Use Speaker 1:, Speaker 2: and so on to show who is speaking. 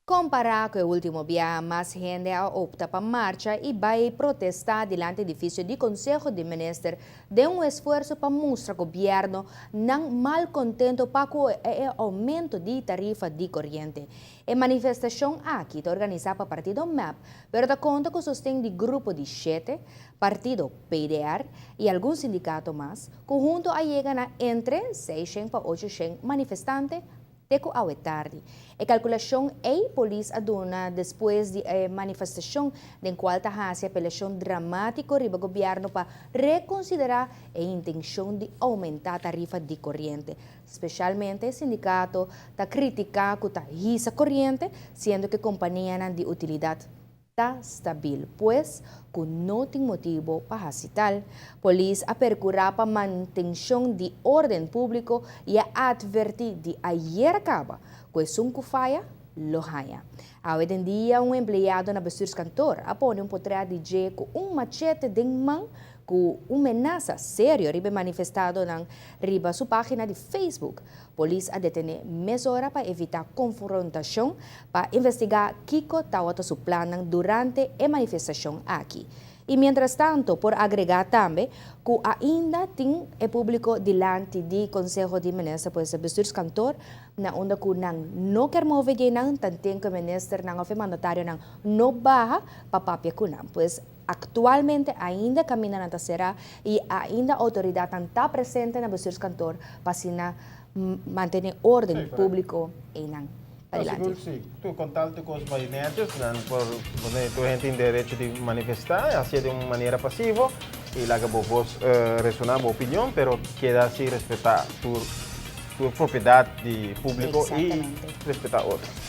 Speaker 1: Kompará ku e último biaha, mas hende a opta pa marcha i bai protestá dilanti edifisio di Konseho di Minister den un esfuerso pa mustra gobièrnu nan malkontento pa ku e oumento di tarifa di koriente. E manifestashon aki ta organisá pa partido MEP, pero ta konta ku sosten di Grupo di Shete, partido PDR i algun sindikato mas, ku huntu a yega na entre 600 pa 800 manifestante te ku awe tardi. E kalkulashon ei polis a duna despues di e manifestashon den kual ta hasi apelashon dramátiko riba gobièrnu pa rekonsiderá e intenshon di oumentá tarifa di koriente. Spesialmente e sindikato ta kritiká ku ta hisa koriente, siendo ku e kompanianan di utilidat ta stabil, pues ku no tin motibu pa hasi tal. Polis a perkurá pa mantenshon di órden públiko i a atvertí di ayera kaba ku esun ku faya lo haña. Awe den dia un empleado na bestuurskantoor a pone un potrèt di dje ku un machete den man ku un menasa serio riba e manifestadonan riba su página di Facebook. Polis a detené mesora pa evitá konfrontashon pa investigá kiko tawata su plannan durante e manifestashon aki. I mientrastanto por agregá tambe ku ainda tin e públiko dilanti di Konseho di Minister, pues e bestuurskantoor, na unda ku nan no ker move dje nan, tanten ku e ministernan òf e mandatarionan no baha pa papia ku nan. Pues aktualmente ainda kamindanan ta será i ainda outoridatnan ta presente na bestuurskantoor pa asina mantené órden públiko einan padilanti.
Speaker 2: Sigur si. Tur kon tal tur kos bai nètjes, nan por pone tur hende tin derecho di manifestá, hasié den un manera pasivo i laga bo bos resoná, bo opinion, pero keda si respetá tur propiedat di públiko i respetá otro.